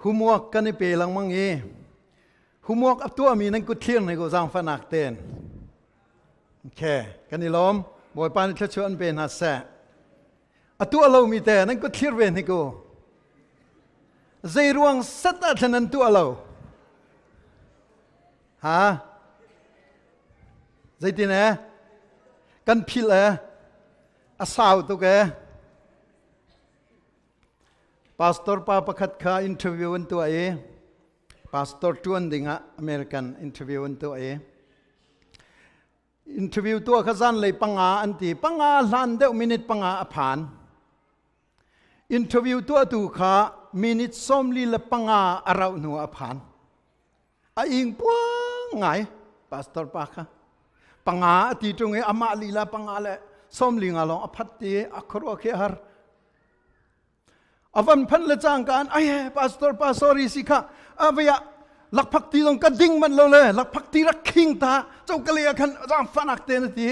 Homework kan i pe lengmang i homework a tuahmi nan kut thlir hna ko zaangfahnak tein. Okay, kan i lawm. Bawipa nih thluachuah an pe hna seh. A tuah lomi te nan kut thlir ve hnik u. Zei ruang set ah thlen nan tuah lo? Ha? Zeitin eh? Kan philh eh? A sau tuk eh? Pastor pa pakhat kha interview an tuah i pastor ṭuan dingah American interview an tuah i interview tuah kha zanlei panga an ti panga hlan deuh minute panga a phan interview tuahtu kha minute 45 a rauh hnu a phan a ing puang ngai pastor pa kha panga a ti ṭung i amah lila panga le 45 lawng a phat ti a khuaruah khi har a van phan le cangka an ai pastor pa sorry si kha avaya lakphak ti zong ka ding man lo le lakphak ti rak khing ta chokale ah khan zang fanak te na ti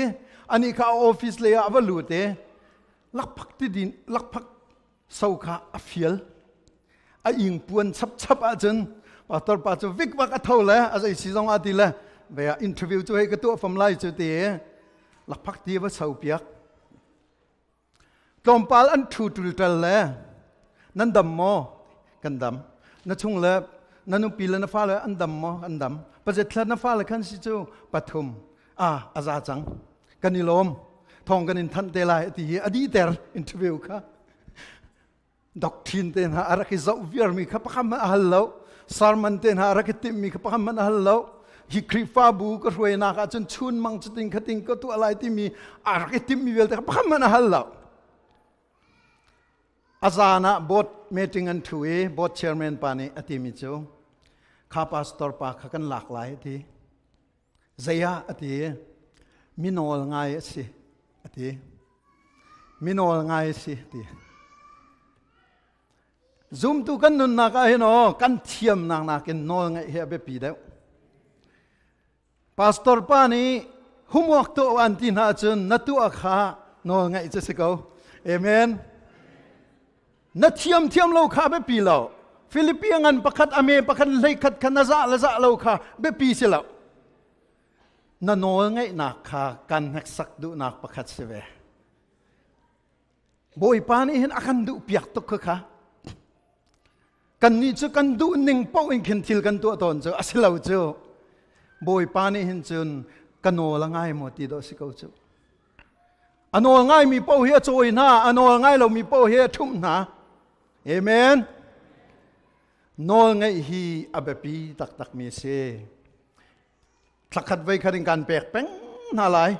ani kha office le ah va lu te lakphak ti din lakphak so kha a fial a ing puan chap chap ahcun pastor pa cu vik vak a tho le a zei si zong a ti le vea interview cu hei ka tuah fam lai cu ti lakphak ti va so piak Tlawmpal an ṭhu ṭulṭal le nan dam maw? Kan dam. Na chung le na nupi le na fale an dam maw? An dam. Pazet thla na fale khan si cu pathum. Ah, a za cang. Kan i lawm. Thawng kan in thanh te lai ti hi a dihter interview kha. Doctrine te hna a rak i zoh viarmi kha pakhat hmanh a hal lo. Sermon te hna a rak i timhmi kha pakhat hmanh a hal lo. Hi Khrihfabu ka hruainak ahcun chun mang cutin khatin ka tuah lai timi a rak i timhmi vialte kha pakhat hmanh a hal lo. A zan ah board meeting an ṭhu i board chairman pa nih a timi cu kha pastor pa kha kan lak lai a ti. Zei ah a ti. Mi nawl ngai a si a ti. Mi nawl ngai a si a ti. Zumtu kan nunnak ah hin aw kan thiamnak nakin nawl ngaih hi a biapi deuh. Pastor pa nih homework tuah an ti hna ahcun na tuah kha nawl ngaih cu si ko. Amen. Na thiam thiam lo kha biapi lo. Philippi ngan pakhat a me pakhat hlei khat kha na zah le zah lo kha biapi si lo. Na nawl ngaihnak kha kan hneksak duhnak pakhat si ve. Bawipa nih hin a kan duh piak tuk kha kha. Kannih cu kan duh ning paoh in khin thil kan tuah tawn cu a si lo cu. Bawipa nih hin cun ka nawl a ngai maw ti dawh si ko cu. A nawl ngaimi paoh hi a cawi hna, a nawl ngai lomi paoh hi a ṭhumh hna. Amen. Nawl ngeih hi a biapi taktakmi a si. Thlakhat voi khat in kan pek peng hna lai.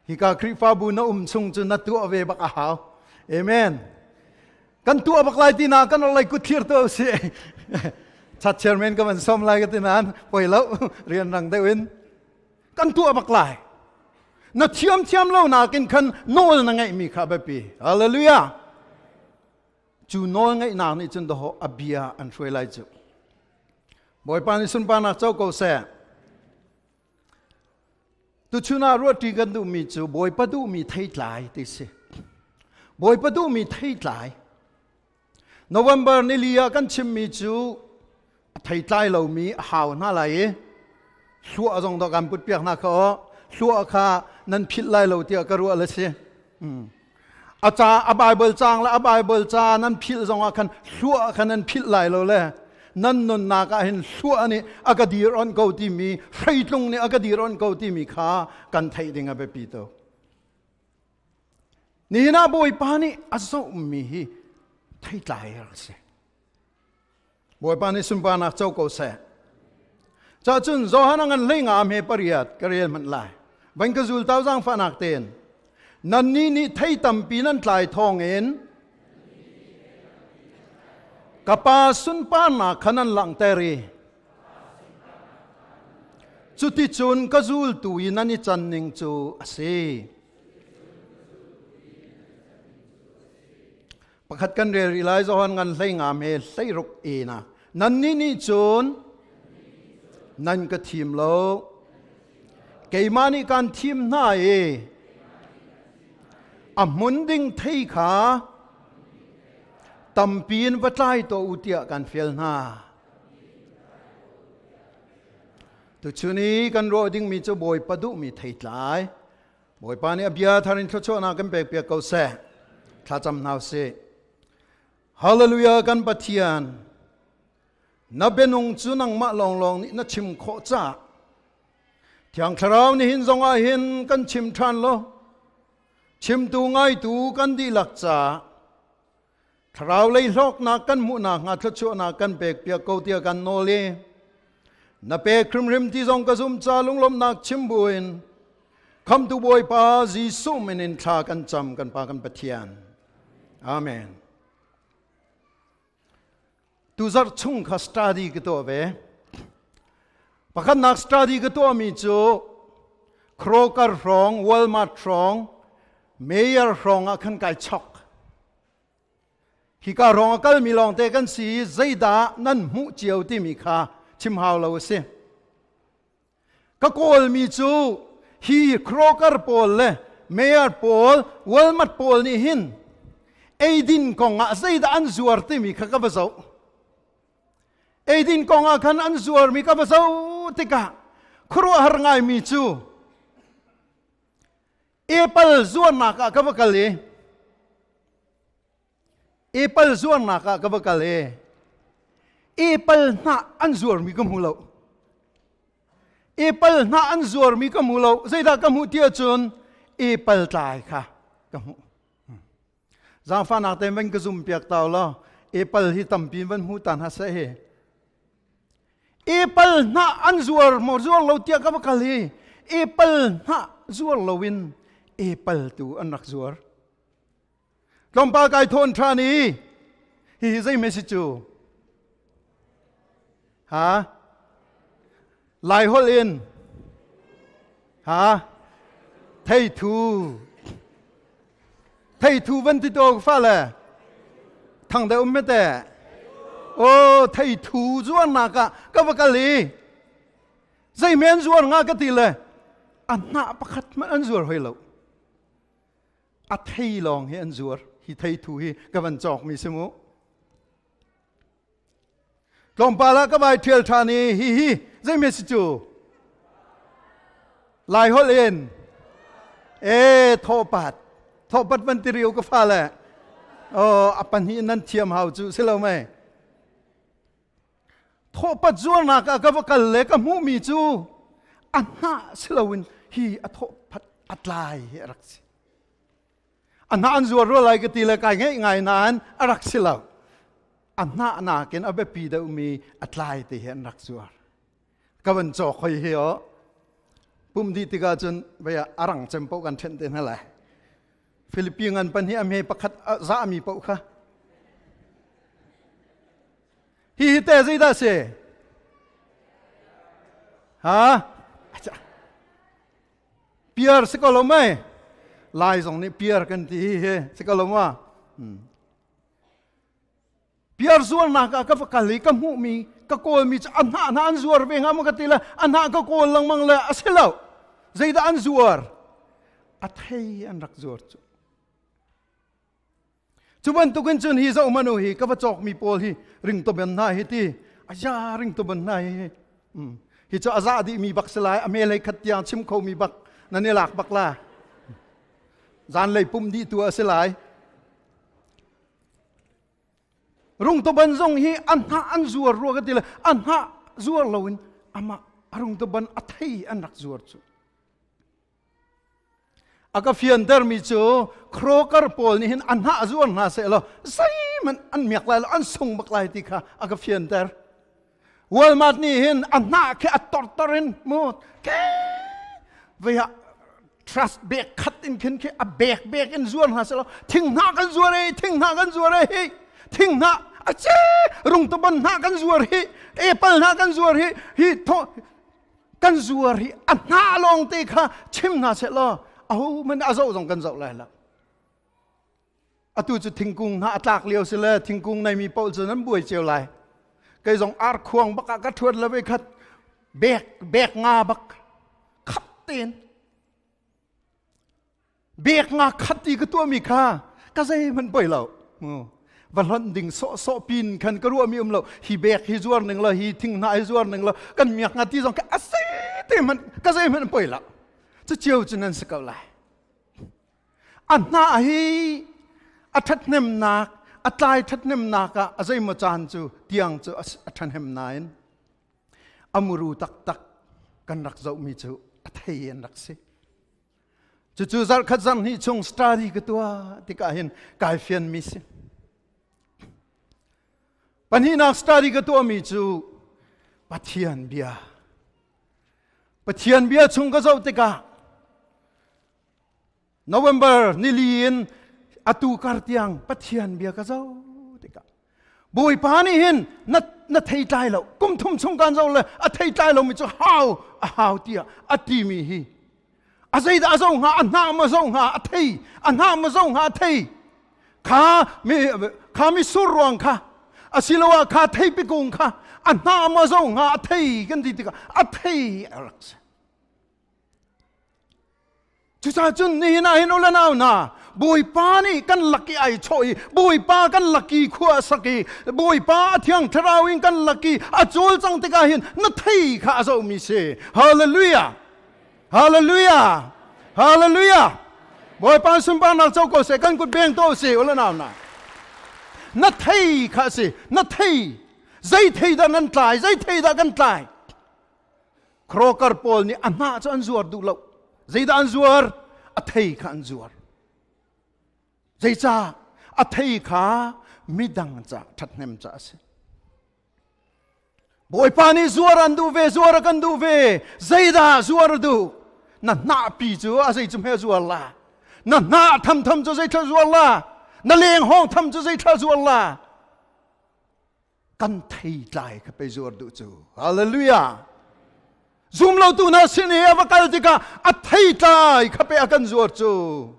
Hika Khrihfabu na um chung cu na tuah ve bak a hau. Amen. Kan tuah bak lai ti na kan lai kut thlir to si. Chat chairman ka van som lai ka ti nan poi lo rian rang deuh in kan tuah bak lai. Na thiam thiam lo nakin khan nawl na ngeihmi kha biapi. Hallelujah. Cu nawl ngeihnak nih cun dawh a bia an hruai lai cu. Bawipa nih sunparnak co ko seh. Tuchun ah ruahṭi kan duhmi cu Bawipa duhmi theitlai ti si. Bawipa duhmi theitlai. November nili ah kan chimmi cu a theitlai lomi a hau hna lai i hluah zong dawh kan put piak hna kha aw hluah kha nan philh lai lo tiah ka ruah le si. A ca a Bible caang le a Bible ca nan philh zong ah khan hluah kha nan philh lai lo le nan nunnak ah hin hluah nih a ka dir on ko timi hreitlung nih a ka dir on ko timi kha kan theih ding a biapi tuk. Nihin ah Bawipa nih a zohmi hi theitlai rak si. Bawipa nih sunparnak co ko seh. Cacun Johan a ngan hlei nga hme pariat ka rel hmanh lai. Van ka zul tau zaangfahnak tein. Nannih nih thei tampi nan tlai thawngin ka pa sunparnak kha nan langhter i cuticun ka zultu i nan i can ning cu a si. Pakhat kan rel rih lai Johan ngan hlei nga me hlei ruk e na. Nannih nih cun nan ka thim lo. Keimah nih kan thim hna i a hmun ding thei kha Tampi in va tlai tuah u tiah kan fial hna. Tuchun i kan ruah dingmi cu Bawipa duhmi theitlai. Bawipa nih a bia thar in thluachuahnak kan pekpiak ko seh. Thlacam hna usih. Hallelujah kan Pathian. Na bianung cu nangmah lawnglawng nih na chim khawh caah Thiang Thlarau nihin zongah hin kan chim ṭhan lo. Chimtu ngaitu kan dihlak caah Thlarau lei hlawknak kan hmuhnak hnga thluachuahnak kan pek piak ko tiah kan nawl i na pek hrimhrim ti zong ka zum ca lunglawmhnak chim buin Khamtu Bawipa Jesuh min in thla kan cam kan Pa kan Pathian. Amen. Tuzarh chung kha study ka tuah ve. Pakhatnak study ka tuahmi cu Kroger hrawng, Walmart hrawng, Mayor hrawng ah khan kai chok. Hika hrawng a kalmi lawngte kan si i zeidah nan hmuh cio timi kha chim hau lo a si. Ka kawlmi cu hi Kroger pawl le Mayor pawl, Walmart pawl nih hin eidin kong ah zeidah an zuar timi kha ka va zoh. Eidin kong ah khan an zuarmi ka va zoh tikah khuaruahhar ngaimi cu apple zuarnak ah ka va kal i Apple zuarnak ah ka va kal i apple hnah an zuarmi ka hmu lo. Apple hnah an zuarmi ka hmu lo. Zeidah ka hmuh ti ahcun apple tlai kha ka hmuh. Zaangfahnak tein van ka zum piak tau law apple hi tampi van hmu ta hna seh hi. Apple hnah an zuar maw zuar lo tiah ka va kal i apple hnah zuar loin apple tu an rak zuar. Tlawmpal kai thawn ṭhan i hihi zei hme si cu? Ha? Lai holh in ha? Theithu. Theithu van ti to fa le thang deuh um te. O theithu zuarnak ah ka va kal i zei men zuar nga ka ti le a hnah pakhat hmanh an zuar hoi lo. A thei lawng hi an zuar. Hi theithu hi ka van cawkmi si mu. Tlawmpal ah ka vai ṭhial ṭhan i hi hi zeimi si cu? Lai holh in e thawhpat thawhpat van ti riu ka fale oh a pahnih nan thiam hau cu si lo mei Thawhpat zuarnak ah ka va kal le ka hmuhmi cu a hnah si loin hi a thawhpat a tlai hi a rak si. A hnah an zuar rua lai ka ti le kai ngeih ngai nain a rak si lo. A hnah nakin a biapi deuhmi a tlai te hi an rak zuar. Ka van cawk hoi hi o. Pum dih tikah cun vei ah a rang cem paoh kan ṭhenh te hna lai. Filipi ngan pan hi a hme pakhat a zahmi paoh kha Hihi te zeidah si? Ha? Piar si ko lo mei? Lai zong nih piar kan ti hi hi si ko lo ma? Hmm. Piar zuarnak ah ka va kal i ka hmuhmi ka kawlmi cu a hnah hna an zuar ve hnga maw ka ti le a hnah ka kawl lengmang le a si lo. Zeidah an zuar? A thei an rak zuar cu. Cu bantukin cun hi zoh hmanh u hi ka va cawkmi pawl hi ringtoban hna hi ti aya ringtoban hna hi hi cu a za dihmi bak si lai a melei khat tiang chim khomi bak nan i lak bak la zanlei pum dih tu a si lai rungtoban zong hi a hnah an zuar rua ka ti le a hnah zuar loin amah a rungtoban a thei an rak zuar cu A ka fiantermi cu Kroger pawl nih hin a hnah zuar hna seh law zeihmanh an miak lai lo an sung bak lai ti kha a ka fianter. Walmart nih hin a hnah khi a tortor in mu ke vei ah trust bek khat in khin khi a bek bek in zuar hna seh law thing hnah kan zuar ei thing hnah kan zuar ei hi thing hnah a ce rungtubon hnah kan zuar hi apple hnah kan zuar hi hi tho kan zuar hi a hnah lawng te kha chim hna seh law aho man a zoh zong kan zoh lai lo atu cu thingkung hna a tlak lio si le thingkung nei mi paoh cu nan buai cio lai kei zong ar khuang bak ah ka thuat le ve khat bek bek nga bak khap ten Bek nga khat ti ka tuahmi kha ka zeihmanh poi lo. Va hlonh ding sawhsawh pin khan ka ruahmi um lo. Hi bek hi zuar ning lo, hi thinghnah hi zuar ning lo, kan miak nga ti zong ka a si te hmanh ka zei hmanh poi lo. Cu cio cu nan si ko lai. A hnah hi a ṭhathnemnak, a tlai ṭhathnemnak ah a zeimaw caan cu tiang cu a ṭhahnem nain a muru taktak kan rak zohmi cu a thei an rak si. Cucu zarhkhat zarhhnih chung study ka tuah tikah hin kai fianmi si. Pahnihnak study ka tuahmi cu Pathian bia. Pathian bia chung ka zoh tikah November nili in atu kar tiang Pathian bia ka zoh tikah Bawipa nih hin na na thei tlai lo kum thum chung kan zoh le a thei tlai lomi cu hau a hau tiah a timi hi a zeidah a zoh hnga a hnah ma zoh hnga a thei a hnah ma zoh hnga a thei kha mi kha mi sur ruang kha asiloah kha theipi kung kha a hnah ma zoh hnga a thei kan ti tikah a thei a rak si. Cucaah cun nihin ah hin u le nau hna, Bawipa nih kan lak i ai chawh i Bawipa kan lak i khua a sak i Bawipa a thiang thlarau in kan lak i a cawlcang tikah hin na thei kha a zohmi si. Hallelujah! Hallelujah! Hallelujah! Bawipa sunparnak co ko seh, kan kut beng to si u le nau hna. Na thei kha a si, na thei. Zei thei dah nan tlai, zei thei dah kan tlai? Crocker pawl nih a hnah cu an zuar duh lo. Zeidah an zuar? A thei kha an zuar. Zeicah? A thei kha midang ca ṭhathnem ca a si. Bawipa nih zuar an duh ve, zuar a kan duh ve. Zeidah zuar a duh? Na hnahpi cu a zei cu hme zuar la? Na hnah thamtham cu zei ṭha zuar la? Na leng hawng tham cu zei ṭha zuar la? Kan theitlai kha pei zuar duh cu. Hallelujah! Zumlotu hna sin i a va kal tikah a theitlai kha pe a kan zuar cu.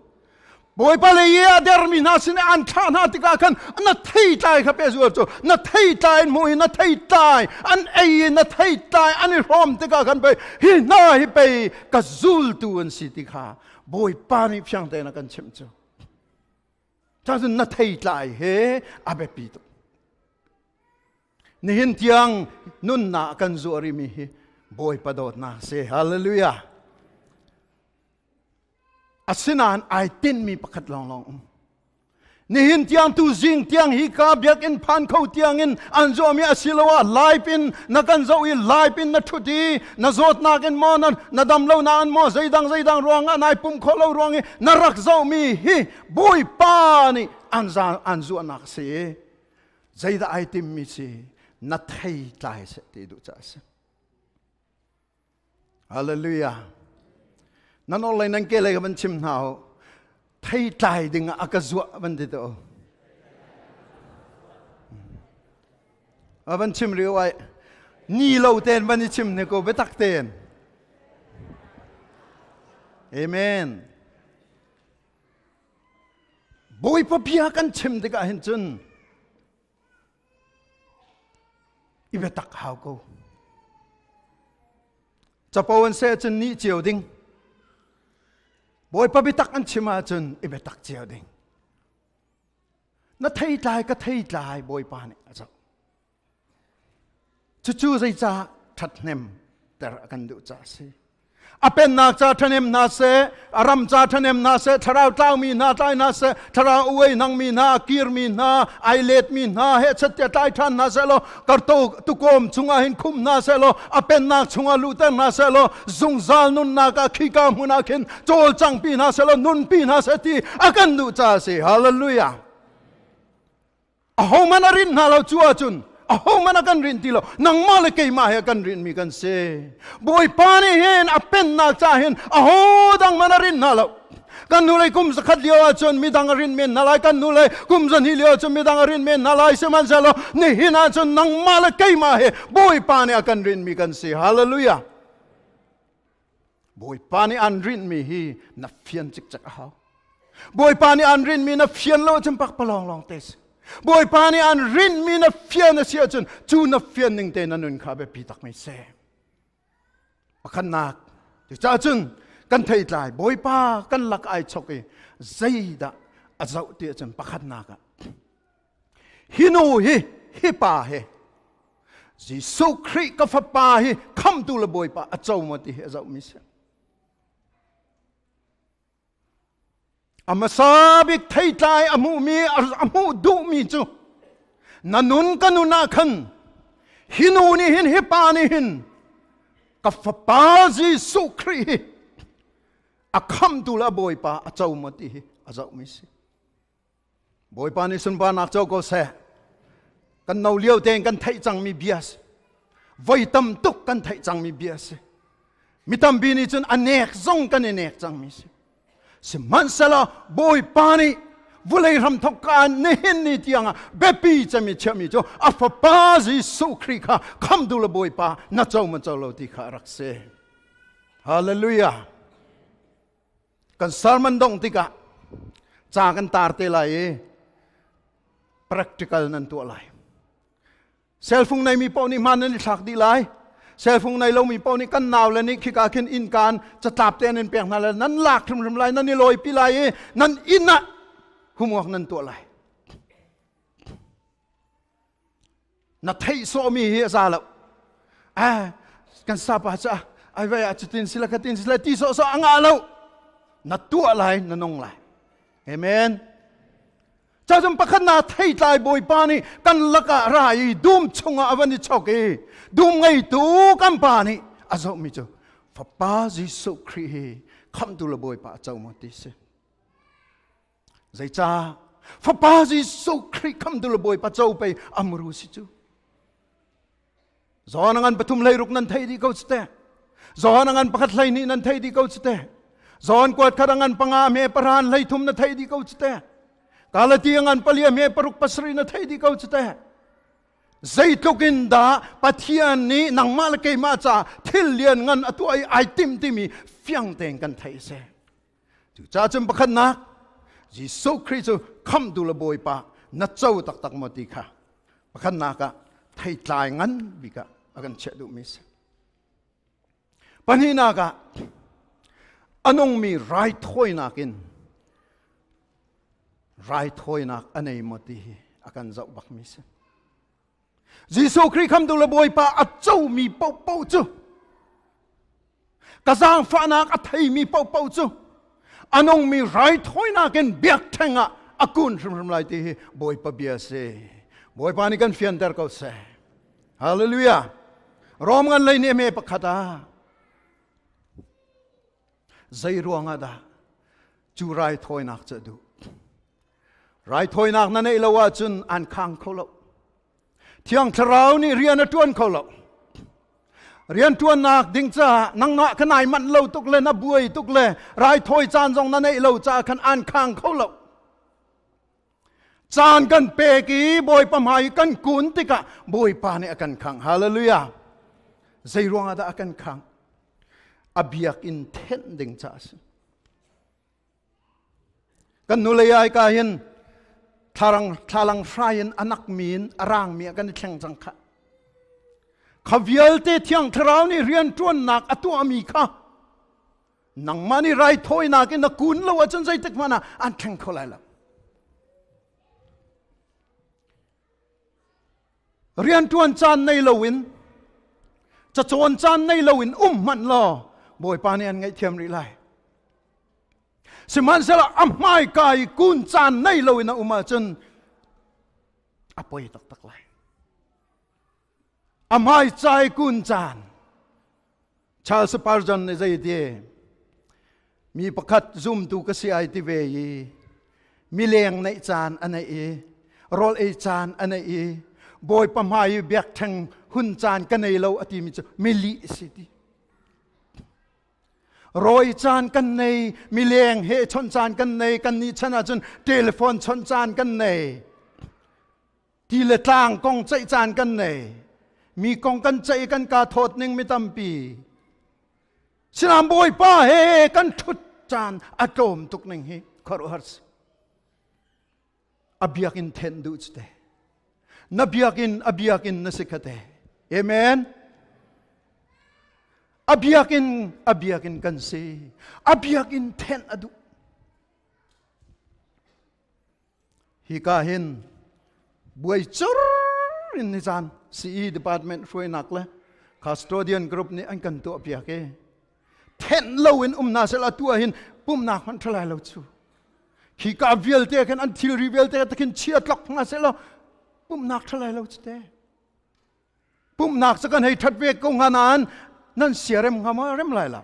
Bawipa lei i a dermi hna sin i an thlah hna tikah khan na theitlai kha pe zuar cu. Na theitlai in hmuh i na theitlai an ei i na theitlai an i hrawm tikah khan pei hi hna hi pei ka zultu an si ti kha Bawipa nih fiang tein a kan chimh cu. Cun na theitlai he a biapi tuk. Nihin tiang nunnak kan zuah rihmi hi Bawipa dawtnak si. Hallelujah. Asinain ai tinhmi pakhat lawnglawng um. Nihin tiang tu zing tiang hi ka biakinn phan kho tiang in an zuahmi asiloah live in na kan zoh i live in na ṭhut i na zawtnak in maw na, na dam lonak in maw zeidang zeidang ruangah nai pum khawh lo ruang i na rak zohmi hi Bawipa nih an za an zuahnak a si i zeidah ai timmi si na thei tlai seh ti duh caah a si. Hallelujah. Nan orlei nan ke lei ka van chim hna u. Thei tlai ding ah a ka zuah van ti to. A van chim rio ai. Ni lo ten van i chim ne ko biatak ten. Amen. Bawipa bia kan chim tikah hin cun i biatak hau ko. Capo an seh cun nih cio ding. Bawipa biatak an chim ahcun i biatak cio ding. Na theitlai ka theitlai Bawipa nih a zoh. Cucu zeicah ṭhathnem ter a kan duh caah a si. A pennak ca ṭhahnem hna seh, a ram ca ṭhahnem hna seh, thlarau tlaumi hna tlai hna seh, thlarau uai nangmi hna, a kirmi hna, ai letmi hna, he chat tlai ṭhan hna seh law, karto tukom chungah hin khum hna seh law, a pennak chungah luhter hna seh law, zungzal nunnak ah khika hmun ah khin cawlcangpi hna seh law, nunpi hna seh ti a kan duh caah a si. Hallelujah. Ahohmanh a rinh hna lo cu ahcun ahohmanh a kan rinh ti lo. Nangmah le keimah he a kan rinhmi kan si. Bawipa nih hin a pennak caah hin ahodang hmanh a rinh hna lo. Kan hnulei kum zakhat lio ahcun midang a rinh men hna lai. Kan hnulei kum zahnih lio ahcun midang a rinh men hna lai. Sihmanhsehlaw nihin ahcun nangmah le keimah he Bawipa nih a kan rinhmi kan si. Hallelujah. Bawipa nih an rinhmi hi na fian cikcek a hau. Bawipa nih an rinhmi na fian lo ahcun pakpalawng lawng te si. Bawipa nih an rinhmi na fian a si ahcun cu na fian ning te na nun kha biapi takmi si. Pakhatnak, cucaah cun kan theitlai Bawipa kan lak ai chok i zeidah a zoh ti ahcun pakhatnak ah. Hi nu hi hi pa hi Jesuh Khrih ka fapa hi khamtu le Bawipa a co maw ti hi a zohmi si. A hmasa bik theitlai a hmuhmi a hmuh duhmi cu na nun ka nun ah khan hi nu nih hin hi pa nih hin ka fapa Jesuh Khrih hi a khamtu le a Bawipa a co maw ti hi a zohmi si. Bawipa nih sunparnak co ko seh. Kan no lio tein kan theih cangmi bia si. Voi tam tuk kan theih cangmi bia si. Mi tampi nih cun a nek zong kan i nek cangmi si. Sihmanhsehlaw Bawipa nih vulei hramthok ka nihin ni tiangah biapi cemi chiahmi cu a fapa Jesuh Khrih kha khamtu le Bawipa na co ma co lo ti kha a rak si. Hallelujah. Kan sermon dongh tikah ca kan tar te lai i practical nan tuah lai. Cellphone neimi paoh nih hmaan nan i thlak dih lai. Cellphone nei lomi paoh nih kan nau le nih khika khin inn kaan catlap te an in pek hna lai nan lak hrimhrim lai nan i lawipi lai i nan inn ah homework nan tuah lai. Na theih sawhmi hi a za lo. Ah, kan sapa cu ai vai ah cutin sila khatin sila ti sawhsawh a ngah lo. Na tuah lai, na nung lai. Amen. Cacun pakhat na theitlai Bawipa nih kan lakah ra i dum chungah a van i chok i dum ngeitu kan pa nih a zohmi cu Fapa Jesuh Khrih hi khamhtu le Bawipa a co maw ti si. Zeicah? Fapa Jesuh Khrih khamtu le Bawipa co pei amru si cu. John ngan pathum hlei ruk nan thei dih ko cu te. John ngan pakhat hlei hnih nan thei dih ko cu te. John kuat khat ngan panga me paran hlei thum na thei dih ko cu te. Galati ngan palia me paruk pasarih na thei dih ko cu te. Zeitluk in dah Pathian nih nangmah le keimah ca thil lian ngan a tuah i ai tim timi fiang tein kan theih a si. Cucaah cun pakhatnak Jesuh Khrih cu khamhtu le Bawipa na co taktak maw ti kha pakhatnak ah theitlai ngan bik ah a kan chiah duhmi a si. Pahnihnak ah a nungmi raithawinak in raithawinak a nei maw ti hi a kan zoh bakmi a si. Jesuh Khrih khamtu le Bawipa a comi paohpaoh cu ka zaangfahnak a theimi paohpaoh cu a nungmi raithawinak in biakṭheng ah a kun hrimhrim lai ti hi Bawipa bia si. Bawipa nih kan fianter ko seh. Hallelujah. Rom ngan lei nih me pakhat ah zei ruangah dah cu raithawinak cu a duh? Raithawinak na neih lo ahcun an khang kho lo. Thiang Thlarau nih rian a ṭuan kho lo. Rian ṭuannak ding caah nangmah kha nai manh lo tuk le na buai tuk le raithawi caan zong na neih lo caah khan an khang kho lo. Caan kan pek i Bawipa hmai i kan kun tikah Bawipa nih a kan khangh. Hallelujah. Zei ruangah dah a kan khangh? A biakinn thenh ding caah a si. Kan nulei ai ka hin thlarang thlalang hrai in a nakmi in a rangmi ah kan i thleng cang khah. Kha vialte thiang thlarau nih rian ṭuannak a tuahmi kha nangmah nih raithawinak in na kun lo ahcun zeitik hmanh ah an thleng kho lai lo. Rianṭuan caan nei loin cacawn caan nei loin um hmanh law Bawipa nih an ngaihthiam rih lai. Sihmanhsehlaw a hmaika i kun caan nei loin a um ahcun a poi taktak lai. A hmaica i kun caan Charles Spurgeon nih zei ti mi pakhat zumtu ka si ai ti ve i mileng neih caan a neih i rawl ei caan a neih i Bawipa hmai i biakṭheng hun caan ka nei lo a timi cu milih a si ti. Rawi caan kan nei, mileng he chawnh caan kan nei, kan nih chan ahcun telephone chawnh caan kan nei. Ti le tlang kong ceih caan kan nei. Mi kong kan ceih kan ka thawt ning mi tampi. Sinam Bawipa he kan ṭhut caan a tlawm tuk ning hi khuaruahhar si. A biakinn thenh duh cu te. Na biakinn a biakinn na si kha te. Amen. A biakinn a biakinn kan si. A biakinn thenh a duh. Hika hin Buai cur in ni caan CE department hruainak le custodian group nih an kan tuah piak i thenh lo in um na sel atu ah hin pumnak hmanh thalai lo chu. Khi ka vialte khan an thilri vialte ta khin chia tlok hna seh law pumnak thalai lo chu te. Pumnak cu kan hei that ve ko hnga nain nan siarem hnga ma rem lai lo.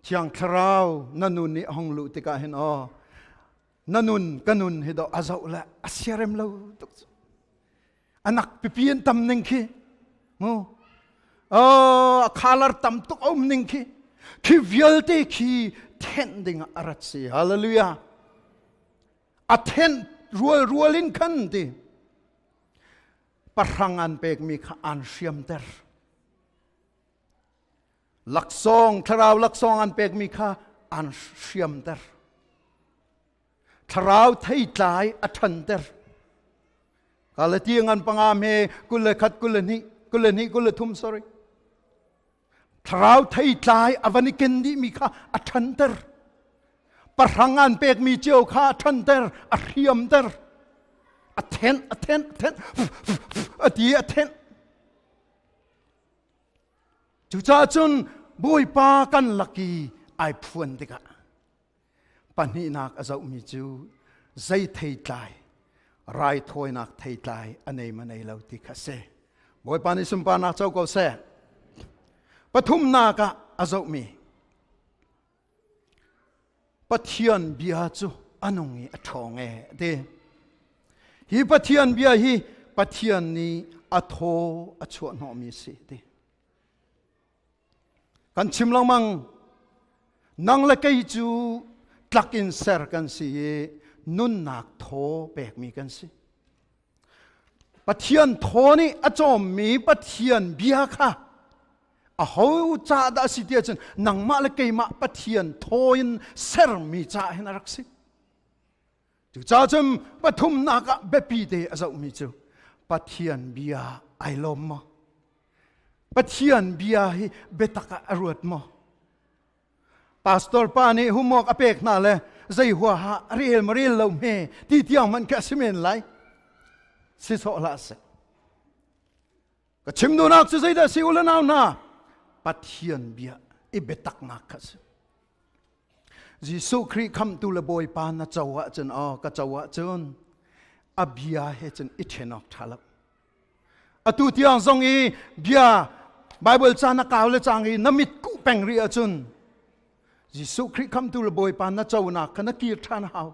Thiang Thlarau na nun nih a hung luh tikah hin aw na nun ka nun hi do a zoh le a siarem lo tuk cu. Anak pipi an tam ning khi mu oh a khalar tam tuk a um ning khi khi vialte khi thenh ding ah a rat si hallelujah a thenh rual rual in khan ti pahrang an pekmi kha an hriamter laksawng thlarau laksawng an pekmi kha an hriamter thlarau theitlai a ṭhanter Galati ngan panga me 21 22 22 23 sorry thlarau theitlai a van i ken dihmi kha a ṭhanter pahrang an pekmi cio kha a ṭhanter a hriamter a thenh a thenh a thenh a ti a thenh Cucaah cun Bawipa kan lak i ai phuan tikah pahnihnak a zohmi cu zei theitlai raithawinak theitlai a nei ma nei lo ti kha si. Bawipa nih sunparnak co ko seh. Pathumnak ah a zohmi Pathian bia cu a nung i a ṭhawng e a ti. Hi Pathian bia hi Pathian nih a thaw a chuah hnawhmi a si ti. Kan chim lengmang nang le kei cu tlak in ser kan si i nunnak thaw pekmi kan si. Pathian thaw nih a cawmmi Pathian bia kha aho ca dah a si ti ahcun nangmah le keimah Pathian thaw in sermi ca hin a rak si. Cucaah cun pathumnak ah biapi te a zohmi cu Pathian bia ai lawm maw? Pathian bia hi biatak ah a ruat maw? Pastor pa nih homework a pek hna le zei huaha a rel ma rel lo hme ti tiang hmanh khi a si men lai. Si sawh hlah seh. Ka chim duhnak cu zeidah si u le nau hna? Pathian bia i biataknak kha si. Jesuh Khrih khamhtu le Bawipa na co ahcun aw ka co ahcun a bia he cun i ṭhen awk ṭha lo. Atu tiang zong i bia Bible ca na kau le cang i na mit kuh peng rih ahcun Jesuh Khrih khamhtu le Bawipa na conak kha na kir ṭhan a hau.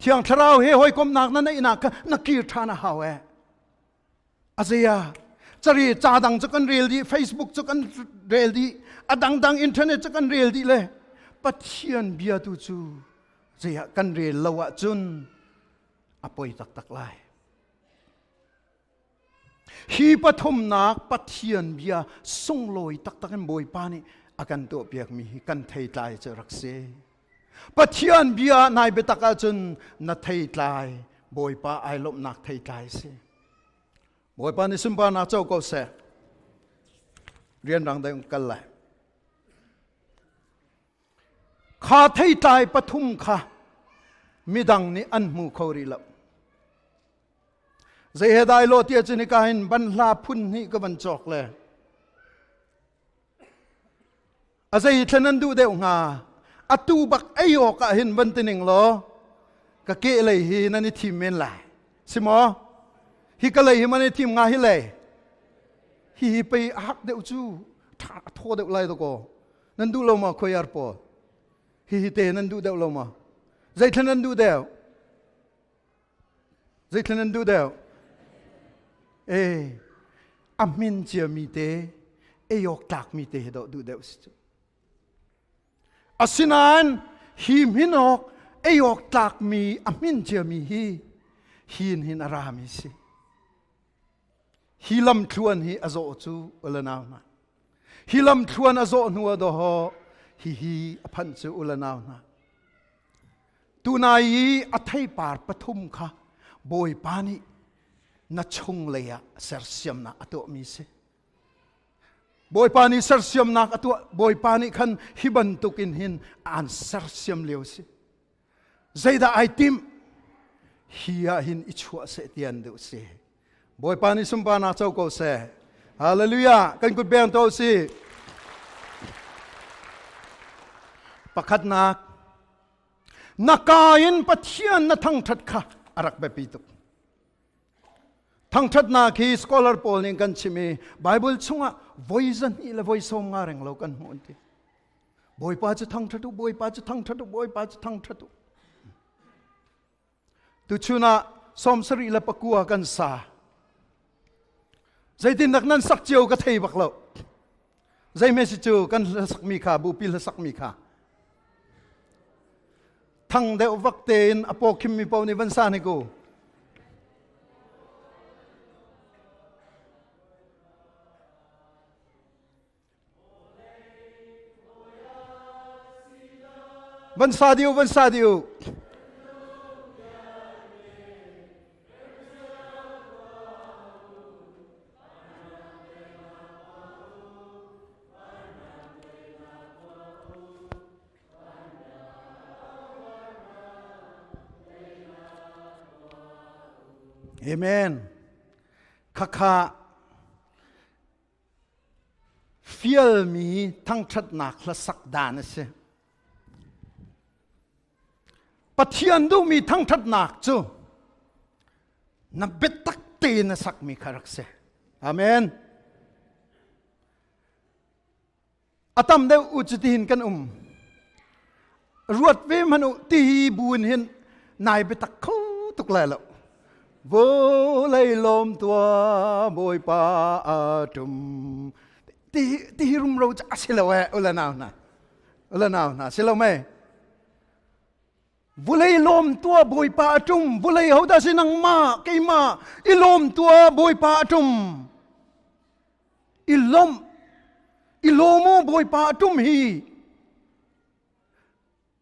Thiang Thlarau he hawikomhnak na neihnak kha na kir ṭhan a hau ee. A zeia cari ca dang cu kan rel dih, Facebook cu kan rel dih, a dangdang internet cu kan rel dih le Pathian bia tu cu zeiah kan rel lo ahcun a poi taktak lai. Hi pathumnak Pathian bia sunglawi taktak in Bawipa nih a kan tuahpiakmi hi kan theitlai cu rak si. Pathian bia nai biatak ahcun na theitlai Bawipa ai lawmhnak theitlai si. Bawipa nih sunparnak co ko seh. Rianrang deuh kal lai. Kha theitlai pathum kha midang nih an hmu kho rih lo. Zei he dai lo tiah cun hika hin banhla phun hnih ka van cawk le a zei thlen an duh deuh hnga atu bak ei awk ah hin van ti ning law ka ke lei hi nan i thim men lai si maw hi ka lei hi man i thim nga hi lei hi hi pei a hak deuh cu tha a thaw deuh lai dakaw nan duh lo ma khoiar pawl hi hi te nan duh deuh lo ma zei thlen nan duh deuh Zeithil nan duh deuh? E, a hmin ciami te, ei awk tlakmi te hi dawh duh deuh si cu. Asinain hi hmin awk, ei awk tlakmi a hmin ciami hi hin hin a rami si. Hi lamthluan hi a zawh cu ulanau hna. Hi lamthluan a zawh hnu ah dawh hihi a phanh cu ulanau hna. Tunai i a theipar pathum kha Bawipa nih na chunglei ah sersiamnak a tuahmi si. Bawipa nih sersiamnak a tuah Bawipa nih khan hi bantukin hin aan sersiam lio si. Zeidah ai timh? Hi ah hin i chuah seh ti an duh si. Bawipa nih sunparnak co ko seh. Hallelujah. Kan kut beng to si. Pakhatnak na ka in Pathian na thangthat kha a rak biapi tuk. Thangthatnak hi scholar pawl nih kan chim i Bible chungah voi zahnih le voi sawm nga reng lo kan hmuh an ti. Bawipa cu thangthat u, Bawipa cu thangthat u, Bawipa cu thangthat u. Tuchun ah 79 kan sa. Zeitindak nan sak cio ka thei bak lo. Zeihme si cu kan hlasakmi kha, bupi hlasakmi kha. Thang deuh vak tein a paw khimmi paoh nih van sa hnik u. Van sa dih u, van sa dih u. Amen. Khakha Fialmi thangṭhatnak hlasak dan a si. Pathian duhmi thangṭhatnak cu na biatak tein na sakmi kha rak si. Amen. A tam deuh u cu tihin kan um. Ruat ve hmanh u ti hi bu in hin nai biatak kho tuk lai lo. Vawlei lawm tua Bawipa a ṭum. Ti ti hi rumro cu a si lo eh ula nau hna. Ula nau hna si lo mei. Vulei lawm tua Bawipa a ṭum. Vulei hodah si nangmah keimah i lawm tua Bawipa a ṭum. I lawmh i lawm u Bawipa a ṭum hi.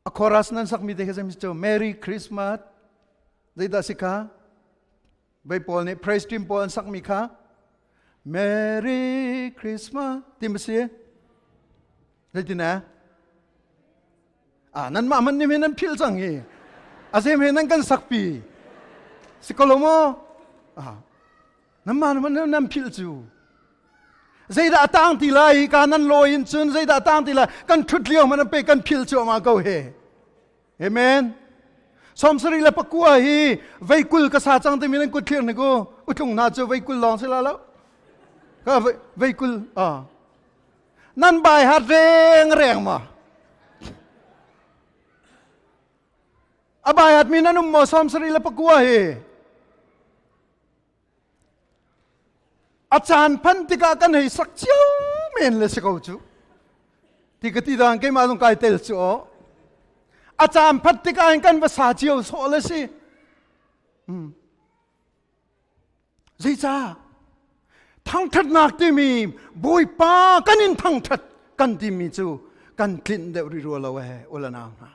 A chorus nan sakmi te kha zei cu Merry Christmas zeidah si kha vei pawl nih praise team pawl an sakmi kha Merry Christmas ti ma si zeitin eh ah nanmah man nih nan philh cang hi a zem he nan kan sakpi si ko lo maw ah Nanmah nan philh cu. Zeidah a tang ti lai ka nan lawi in cun zeidah a tang ti lai kan ṭhut lio hmanh pe kan philh cuahmah ko he. Amen. 79 hi veikul ka sa cang timi nan kut thlir ni ku utlung hna cu veikul lawng si la lo. Ka veikul ah. Nan bai hat reng reng ma. A bai hat mi nan um maw 79 hi. A caan phan tikah kan hei sak cio men le si ko cu. Ti ka ti dang keimah zong kai tel cu aw. A caan phat tikah hin kan va sa cio sawh le si. Hmm. Zeicah? Thangṭhatnak timi Bawipa kan in thangṭhat kan timi cu kan tlinh deuh rih rua lo ee ulanau hna.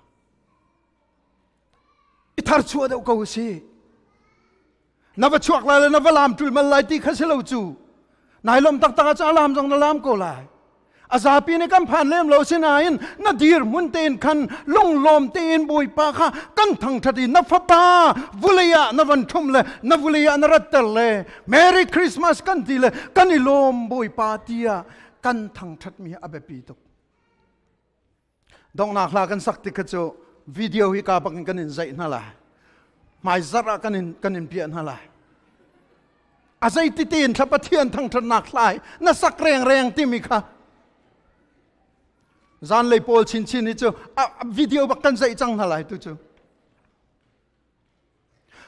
I tharchuah deuh ko si. Na va chuak lai le na va lam ṭul mal lai ti kha si lo cu. Nai lawm taktak ah cun a lam zong na lam ko lai. A zapi nih kan phan lem lo sinain na dirhmun tein khan lunglawm tein Bawipa kha kan thangṭhat i na fapa vulei ah na van ṭhum le na vulei ah na ratter le Merry Christmas kan ti le kan i lawm Bawipa tiah kan thangṭhatmi a biapi tuk. Donghnak hla kan sak tik kha cu video hi ka bak in kan in zaih hna lai. Hmaizarh ah kan in kan in piah hna lai. A zeiti tein thla Pathian thangṭhatnak hlai na sak rengreng timi kha zanlei pawl chinchin hi cu a video bak kan zaih cang hna lai tu cu.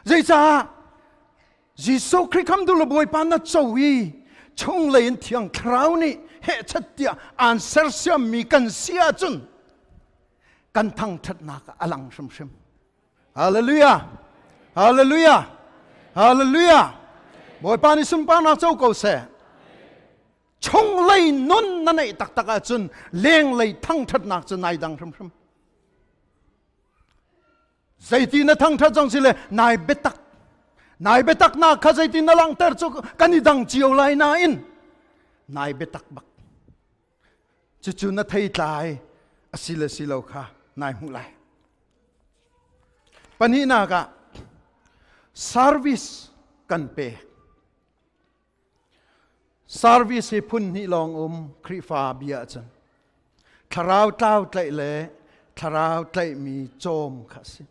Zeicah Jesuh Khrih khamtu le Bawipa na co i chunglei in Thiang Thlarau nih hehchat tiah aan sersiammi kan si ahcun kan thangṭhatnak ah a lang hrimhrim. Hallelujah! Hallelujah! Hallelujah! Bawipa nih sunparnak co ko seh. Chunglei nun na neih taktak ahcun lenglei thangṭhatnak cu nai dang hrimhrim. Zeiti na thangṭhat zong si le nai biatak nai biataknak kha zeiti na langhter cu kan i dang cio lai nain nai biatak bak cucu na theitlai a si le si lo kha nai hmuh lai. Pahnihnak ah. Service kan pek. Service hi phun hnih lawng um Khrihfa bia ahcun. Thlarau tlau tlaih le thlarau tlaihmi cawm kha a si.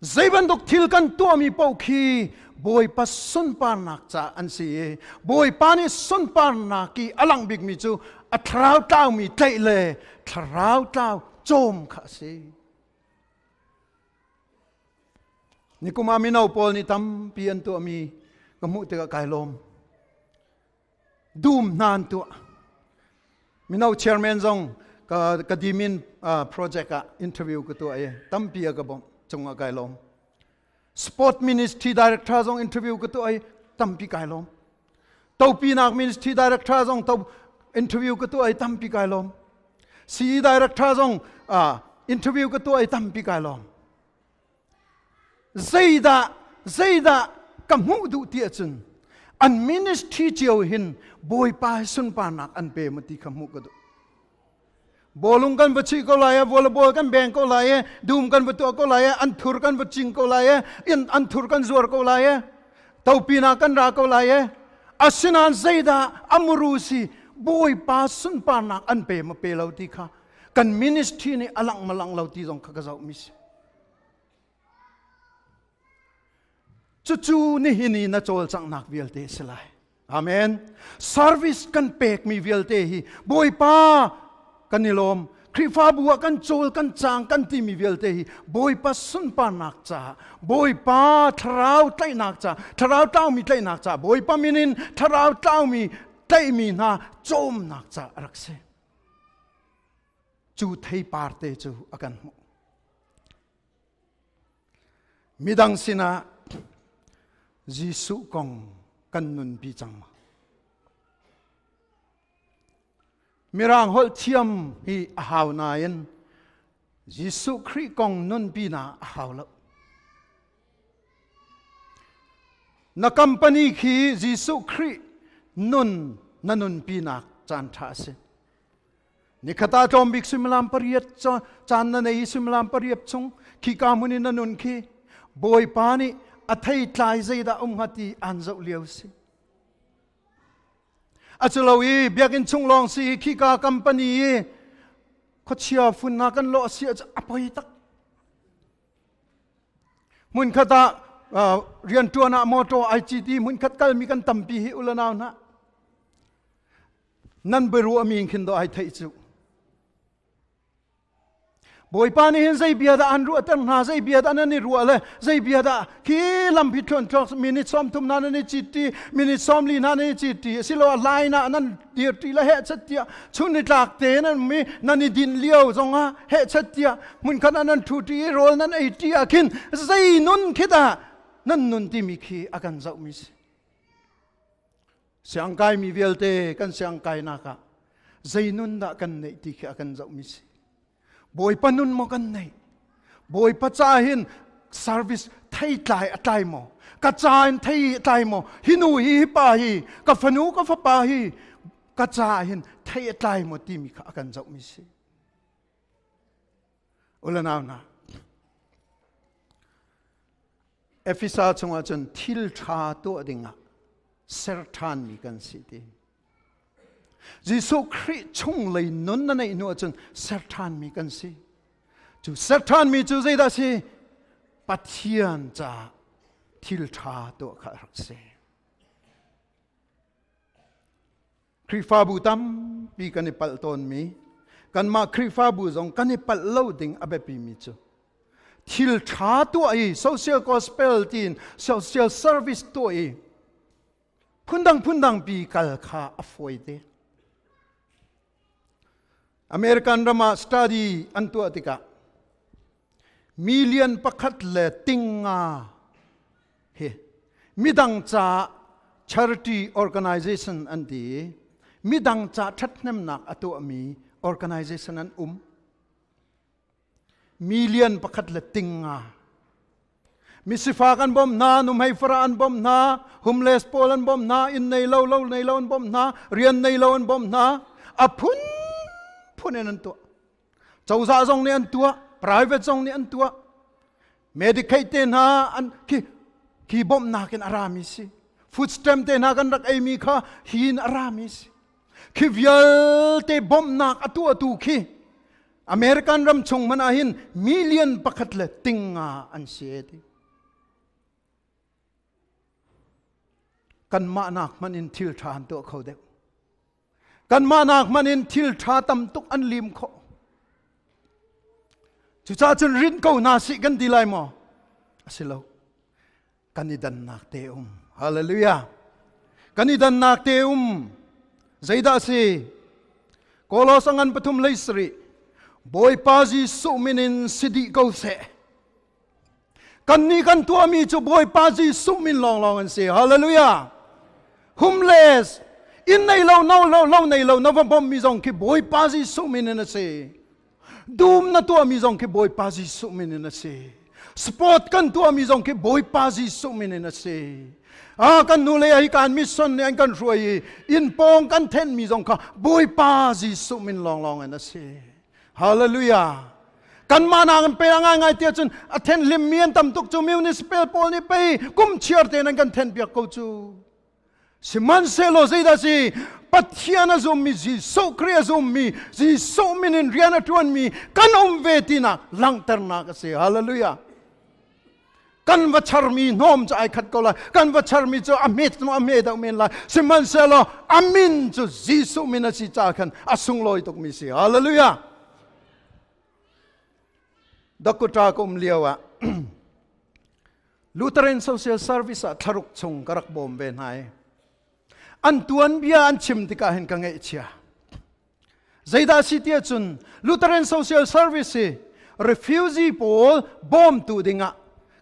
Zei bantuk thil kan tuahmi paoh khi Bawipa sunparnak ca an si i Bawipa nih sunparnak i a langh bikmi cu a thlarau tlaumi tlaih le thlarau tlau cawm kha a si. Nikum ah mino pawl nih tampi an tuahmi ka hmuh tikah kai lawm. Dum hna an tuah. Mino chairman zong ka, ka dimin uh, project ah interview ka tuah i tampi a ka bawmh cungah kai lawm. Sport ministry director zong interview ka tuah i tampi kai lawm. Topinak ministry director zong to interview ka tuah i tampi kai lawm. CE director zong uh, interview ka tuah i tampi kai lawm. Zeidah zeidah ka hmuh duh ti ahcun an ministry cio hin Bawipa hi sunparnak an pe maw ti kha hmuh ka duh. Bawlung kan va chuih ko lai e, volleyball kan beng ko lai e, dum kan va tuah ko lai e, an thur kan va cing ko lai e, in an thur kan zuar ko lai e, topina kan ra ko lai e. Asinain zeidah amuru si Bawipa sunparnak an pe ma pe lo ti kha kan ministry nih a langh ma langh lo ti zong kha ka zoh mi si. Cucu nihin i na cawlcanghnak vialte a si lai. Amen. Service kan pekmi vialte hi Bawipa kan i lawm. Khrihfabu ah kan cawl kan cang kan timi vialte hi Bawipa sunparnak caah, Bawipa thlarau tlaihnak caah, thlarau tlaumi tlaihnak caah, Bawipa min in thlarau tlaumi tlaihmi hna cawmnak caah a rak si. Cu theipar te cu a kan hmuh. Midang sinah Jesuh kong kan nunpi cang ma? Mirang holh thiam hi a hau nain Jesuh Khrih kong nunpi na a hau lo. Na company khi Jesuh Khrih nun na nunpi nak caan ṭha a si. Nikhat ah tlawm bik suimilam pariat caan na nei i suimilam pariat chung khika hmun in na nun khi Bawipa nih a theitlai zeidah um hnga ti aan zoh lio si. A cu lo i biakinn chung lawng si i khika company i khuachia fun hna kan lawh si ah a poi tak. Hmunkhat ah rianṭuan ah motor ai citi hmunkhat kalmi kan tampi hi ulanau hna. Nan biaruahmi in khin dawh ai theih cu. Bawipa nih hin zei bia dah an ruahter hna, zei bia dah nan i ruah le zei bia dah khi lampi thluan thluak minute 30 hna nan i cit ti, minute 40 hna nan i cit ti, asiloah line ah nan dir ti le hehchet tiah chun ni tlak te nan mi nan i dinh lio zongah hehchet tiah hmunkhat ah nan ṭhu ṭi i rawl nan ei ṭi ah khin zei nun khi dah nan nun timi khi a kan zohmi si. Siangkaimi vialte kan siangkainak ah zei nun dah kan neih ti khi a kan zohmi si. Bawipa nun maw kan neih? Bawipa ca hin service thei tlai a tlai maw? Ka ca in thei a tlai maw? Hi nu hi hi pa hi ka fanu ka fapa hi ka ca hin thei a tlai maw timi kha a kan zohmi si. Ulanau hna, Efesa chungah cun thil ṭha tuah dingah ser ṭhanmi kan si ti. Jesuh Khrih chung lei nun na neih hnu ahcun ser ṭhanmi kan si. Cu ser ṭhanmi cu zeidah si? Pathian caah thil ṭha tuah kha a rak si. Khrihfabu tampi kan i palh tawnmi, kanmah Khrihfabu zong kan i palh lo ding a biapimi cu thil ṭha tuah i social gospel tiin social service tuah i phundang phundang pi kal kha a fawi te. American ram ah study an tuah tikah million pakhat le ting nga hi midang ca charity organization an ti i midang ca ṭhathnemnak a tuahmi organization an um. Million pakhat le ting nga. Misifak an bawmh hna, nuhmei farah an bawmh hna, homeless pawl an bawmh hna, inn nei lo, lo nei lo an bawmh hna, rian nei lo an bawmh hna. A phunphun in an tuah. Cozah zong nih an tuah, private zong nih an tuah. Medicaid te hna an khi. Khi bawmhnak in a rami si. Food stamp te hna kan rak eimi kha hi in a rami si. Khi vialte bawmhnak a tuahtu khi American ram chung hmanh ah hin million pakhat le ting nga an si e ti. Kanmah nak hmanh in thil ṭha an tuah kho deuh. Kanmah nak hmanh in thil ṭha tam tuk an lim khawh. Cucaah cun rinh ko hna sih kan ti lai maw? A si lo. Kan i dannak te um. Hallelujah. Kan i dannak te um. Zeidah si? Kolos a ngan pathum lei sarih. Bawipa Jesuh min in si dih ko seh. Kannih kan tuahmi cu Bawipa Jesuh min lawnglawng an si. Hallelujah. Homeless, inn nei lo, no lo, lo nei lo, na va bawmhmi zong khi Bawipa Jesuh min in a si. Dum na tuahmi zong khi Bawipa Jesuh min in a si. Sport kan tuahmi zong khi Bawipa Jesuh min in a si. Ah, kan nu le hi kan mission nih an kan hruai i inn pawng kan thenmi zong kha Bawipa Jesuh min lawnglawng in a si. Hallelujah. Kanmah nak in pe a ngaingai tiah cun a then hlimmi an tam tuk cu municipal pawl nih pei kum chiar tein an kan then piak ko cu. Sihmanhsehlaw zeidah si Pathian a zummi Jesuh Khrih a zummi Jesuh min in rian a ṭuanmi kan um ve tinak langhternak a si. Hallelujah. Kan va charmi hnawm cu ai khat ko lai. Kan va charmi cu a hmet a hme deuh men lai. Sihmanhsehlaw a min cu Jesuh min a si caah khan a sunglawi tukmi si. Hallelujah. Dakota ka um lio ah Lutheran Social Service ah thlaruk chung ka rak bawm ve hna i an tuanbia an chim tikah hin ka ngaihchia. Zeidah si tiah cun Lutheran Social Service hi refugee pawl bawmtu dingah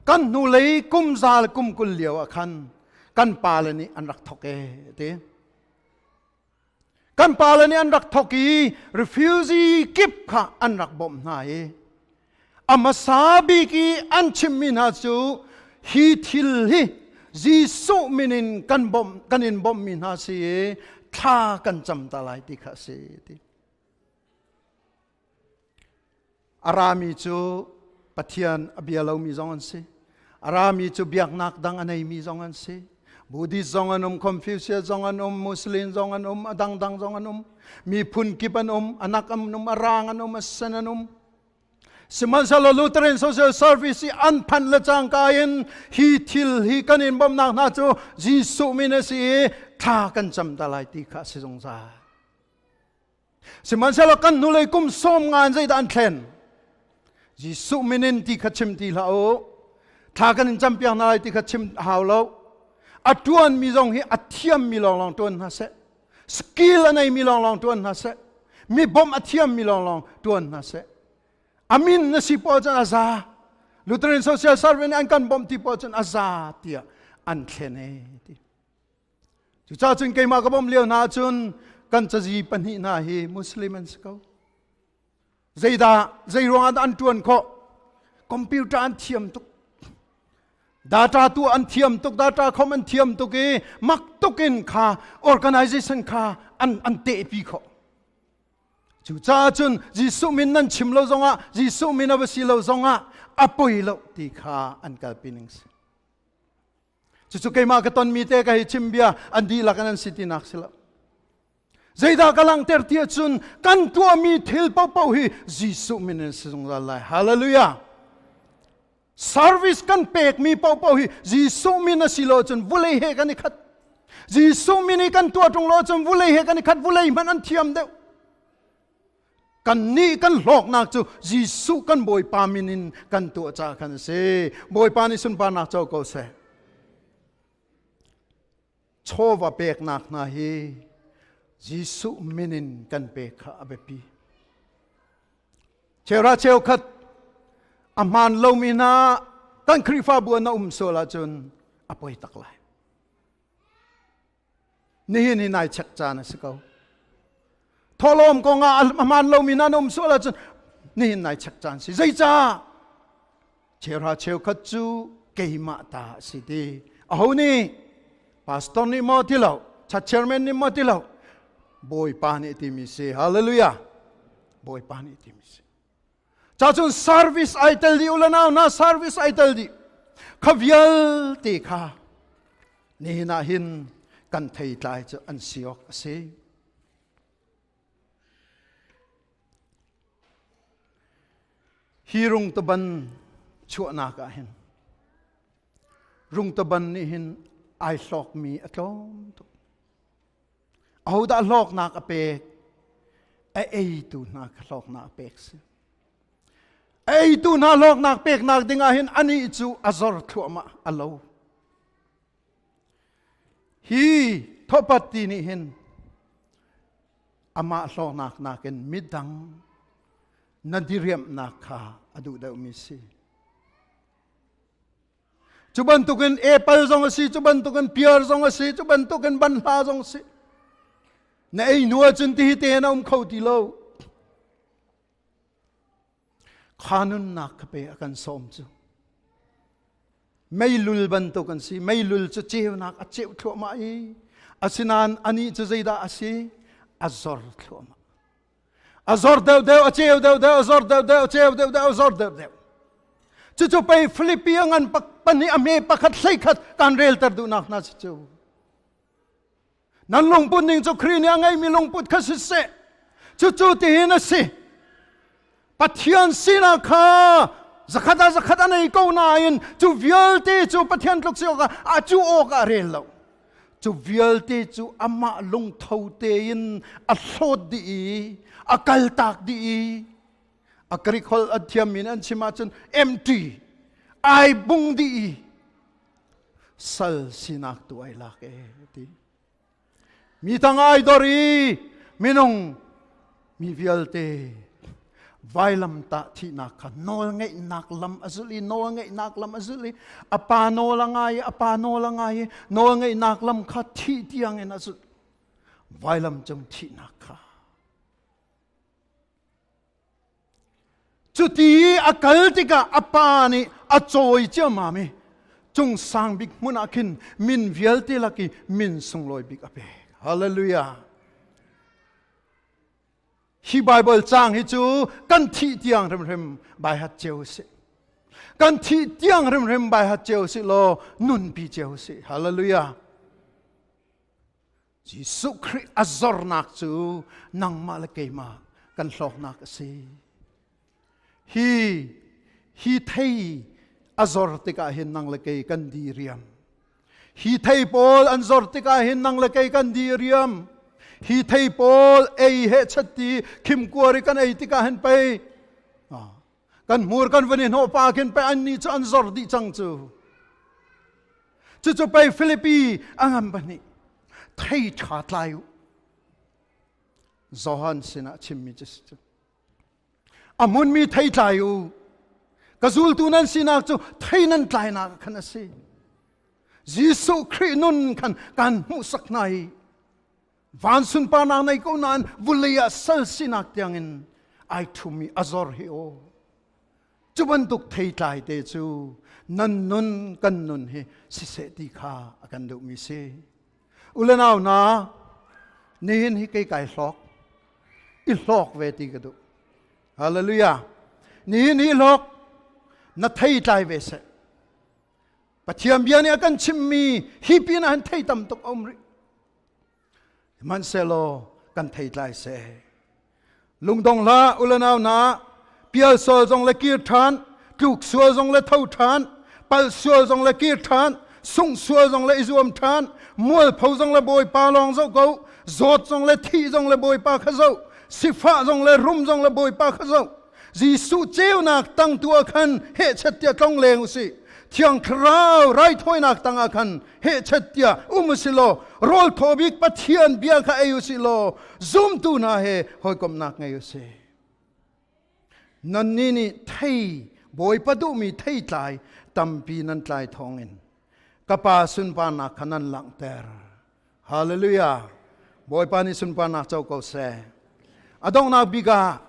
kan hnulei kum zal kum 20 lio ah khan kan pale nih an rak thok e ti. Kan pale nih an rak thok i refugee kip kha an rak bawmh hna i a hmasa bik i an chimmi hna cu hi thil hi Jesuh min in kan bawmh kan in bawmhmi hna si i thla kan cam ta lai ti kha a si ti. A rami cu Pathian a bia lomi zong an si. A rami cu biaknak dang a neimi zong an si. Buddhist zong an um, Confucius zong an um, Muslim zong an um, a dangdang zong an um. Miphun kip an um, anak an um, a rang an um, a sen an um. Sihmanhsehlaw Lutheran Social Service i an phanh le cangka in hi thil hi kan in bawmhnak hna cu Jesuh min a si i thla kan cam ta lai ti kha a si zungzal. Sihmanhsehlaw kan hnulei kum sawm nga in zeidah an thlen? Jesuh min in ti kha chim ti hlah u. Thla kan in campiak hna lai ti kha chim hau lo. A ṭuanmi zong hi a thiammi lawnglawng ṭuan hna seh. Skill a neimi lawnglawng ṭuan hna seh. Mi bawmh a thiammi lawnglawng ṭuan hna seh. A min na si pawl cun a za. Lutheran Social Service nih an kan bawmh ti pawl cun a za tiah an thlen e ti. Cucaah cun keimah ka bawmh lio hna ahcun kan cazi pahnih hna hi Muslim an si ko. Zeidah, zei ruangah dah an ṭuan khawh? Computer an thiam tuk. Data tu an thiam tuk, data khom an thiam tuk i mak tuk in kha organization kha an, an tehpi khawh. Cucaah cun Jesuh min nan chim lo zongah, Jesuh min a va si lo zongah a poi lo ti kha an kalpi ning si. Cucu keimah ka tonmi te ka hei chim bia an dihlak in an si tinak si lo. Zeidah ka langhter ti ahcun kan tuahmi thil paohpaoh hi Jesuh min in si zungzal lai. Hallelujah. Service kan pekmi paohpaoh hi Jesuh min a si lo cun vulei he kan i khat. Jesuh min i kan tuah ṭung lo cun vulei he kan i khat. Vulei hmanh an thiam deuh. Kannih kan hlawknak cu Jesuh kan Bawipa min in kan tuah caah khan a si. Bawipa nih sunparnak co ko seh. Chawva peknak hna hi Jesuh min in kan pek kha a biapi. Cheuhra cheukhat a hmaan lomi hna kan Khrihfabu ah na um sual ahcun a poi tak lai. Nihin hi nai check caan a si ko. Thawhlawm kong ah a hmaan lomi nan um sual ahcun nihin nai check caan si. Zeicah? Cheuhra cheukhat cu keimah ta a si ti. Aho nih? Pastor nih maw ti lo, church chairman nih maw ti lo. Bawipa nih timi si. Hallelujah. Bawipa nih timi si. Cacun service ai tel dih u le nau na service ai tel dih. Kha vialte kha nihin ah hin kan theitlai cu an si awk a si. Hi rungtaban chuahnak ah hin rungtaban nih hin ai hlawkmi a tlawm tuk. Ahodah hlawknak a pek? A eitu hna kha hlawknak a pek si. A eitu hna hlawknak peknak ding ah hin anih cu a zor thluahmah a lo. Hi thopat ti nih hin amah hlawknak nakin midang na diriamhnak kha a duh deuhmi si. Cu bantukin apple zong a si, cu bantukin pear zong a si, cu bantukin banhla zong a si. Na ei hnu ahcun ti hi te na um kho ti lo. Kha nunnak kha pe a kan sawm cu. Meilul bantuk an si. Meilul cu ceunak a ceuh thluahmah i asinain anih cu zeidah a si? A zor thluahmah. A zor deuhdeuh, a ceu deuhdeuh, a zor deuhdeuh, a ceu deuhdeuh, a zor deuhdeuh. Cucu pei Filipi a ngan pahnih a hme pakhat hleikhat kan relter duhnak hna si cu. Nan lungput ning cu Khrih nih a ngeimi lungput kha siseh. Cucu tihin a si. Pathian sinak kha zakhat ah zakhat a nei ko nain cu vialte cu Pathian tluk si awkah a cu awkah a rel lo. Cu vialte cu amah lungtho tein a hlawt dih i a kaltak dih i a Greek holh a thiammi nih an chim ahcun empty ai bung dih i sal sinak tu ai lak e ti. Mi tang ai dor i minung mi vialte vailamtah thihnak kha nawlngeihnak lam a zulh i nawlngeihnak lam a zulh i a pa nawl a ngai i a pa nawl a ngai i nawlngeihnak lam kha thih tiang in a zulh vailam cung thihnak kha Cuti a kal tikah a pa nih a cawi ciammam i cung sang bik hmun ah khin min vialte lak i min sunglawi bik a pek. Hallelujah. Hi Bible caang hi cu kan thih tiang hrimhrim bai hat cio si. Kan thih tiang hrimhrim bai hat cio si law nunpi cio si. Hallelujah. Jesuh Khrih a zornak cu nangmah le keimah kan hlawknak a si. Hi hi thei a zor tikah hin nang le kei kan di riam. Hi thei pawl an zor tikah hin nang le kei kan di riam. Hi thei pawl ei he chatti khimkuar i kan ei tikah hin pei kan hmur kan van i hnawh pa khin pei an nih cu an zor dih cang cu. Cucu pei Filipi a ngam pahnih thei ṭha tlai u. Johan sinah chimmi cu si cu. A hmunmi thei tlai u. Ka zultu nan sinak cu thei nan tlainak khan a si. Jesuh Khrih nun khan kan hmuhsak hna i van sunparnak nei ko nain vulei ah sal sinak tiangin ai ṭhumi a zor hi aw. Cu bantuk theitlai te cu nan nun kan nun hi siseh ti kha a kan duhmi si. Ulenau hna, nihin hi kei kai hlawk. I hlawk ve ti ka duh. Hallelujah. Nihin hi hlawk na theitlai ve seh. Pathian bia nih a kan chimmi hi pin ah hin thei tam tuk a um rih. Hmanhsehlaw kan theitlai seh. Lungdong hlah ulenau hna, pial sual zong le kir ṭhan, tluk sual zong le tho ṭhan, pal sual zong le kir ṭhan, sungh sual zong le i zuam ṭhan, mualpho zong le Bawipa lawng zoh ko, zawt zong le thih zong le Bawipa kha zoh, sifah zong le rum zong le Bawipa kha zoh. Jesuh ceunak tang tu ah khan hehchet tiah tlong leng usih. Thiang Thlarau raithawinak tang ah khan hehchet tiah um usih law rawl thaw bik Pathian bia kha ei usih law zumtu hna he hawikomhnak ngei usih. Nannih nih thei Bawipa duhmi theitlai tampi nan tlai thawngin ka Pa sunparnak kha nan langhter. Hallelujah! Bawipa nih sunparnak co ko seh. A donghnak bik ah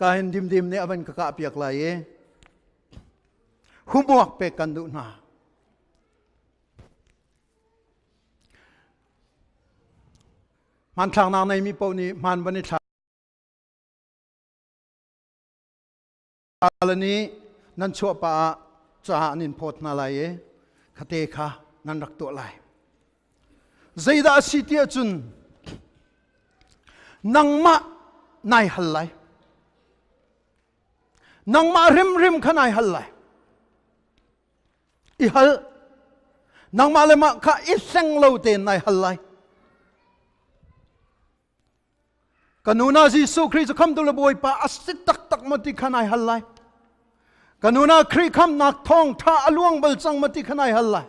ka hin dimdim nih a van ka kah piak lai i humuak pek kan duh hna. Hmanthlaknak neimi paoh nih hmaan van i thla nih nan chuah pah ah. caah an in phawt hna lai i khate kha nan rak tuah lai. Zeidah a si ti ahcun nangmah nai hal lai. Nangmah hrimhrim kha nai hal lai. I hal. Nangmah le mah kha i hleng lo tein nai hal lai. Ka nuna Jesuh Khrih cu khamtu le Bawipa a si taktak maw ti kha nai hal lai. Ka nuna Khrih khamnak thawng ṭha a luang bal cang maw ti kha nai hal lai.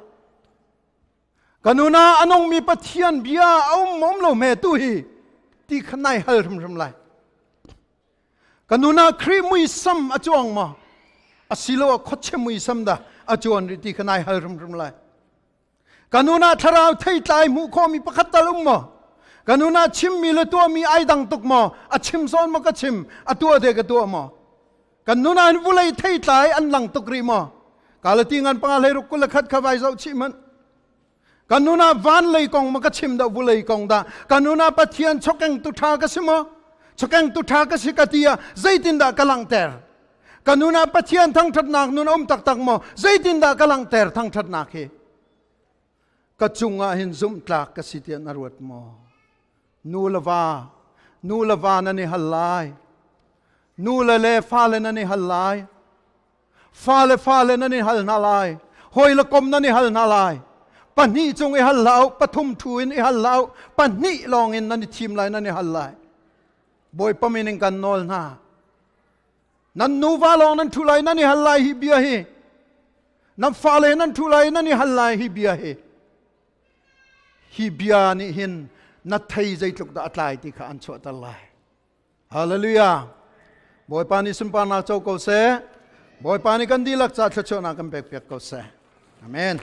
Ka nuna a nungmi Pathian bia a um um lo hme tu hi ti kha nai hal hrimhrim lai. Ka nuna Khrih muisam a cuang maw? Asiloah khuachia muisam dah a cuan rih ti kha nai hal hrimhrim lai. Ka nun ah thlarau theitlai hmuh khawhmi pakhat tal um maw? Ka nun ah chimmi le tuahmi ai dang tuk maw? A chim zawn maw ka chim? A tuah de ka tuah maw? Kan nun ah hin vulei theitlai an lang tuk rih maw? Galati ngan panga hlei ruk 21 kha vai zoh chih hmanh. Kan nun ah van lei kong maw ka chim dah vulei kong dah? Kan nun ah Pathian chokeng tu ṭha ka si maw? Chokeng tu ṭha ka si ka ti ah zeitindah ka langhter? Ka nun ah Pathian thangṭhatnak nun a um taktak maw? Zeitindah ka langhter thangṭhatnak hi? Ka cungah hin zumhtlak ka si tiah na ruat maw? Nu le va, nu le va nan i hal lai. Nu le le fale nan i hal lai. Fale fale nan i hal hna lai. Hawi le kom nan i hal hna lai. Pahnih cung i hal hlah u, pathum thu in i hal hlah u, pahnih lawng in nan i thim lai, nan i hal lai. Bawipa min in kan nawl hna. Nan nuva lawng nan ṭhu lai, nan i hal lai hi bia hi. Nan fale nan ṭhu lai, nan i hal lai hi bia hi. Hi bia nih hin na thei zeitluk dah a tlai ti kha an chuahter lai. Hallelujah. Bawipa nih sunparnak co ko seh. Bawipa nih kan dihlak ca thluachuahnak kan pekpiak ko seh. Amen.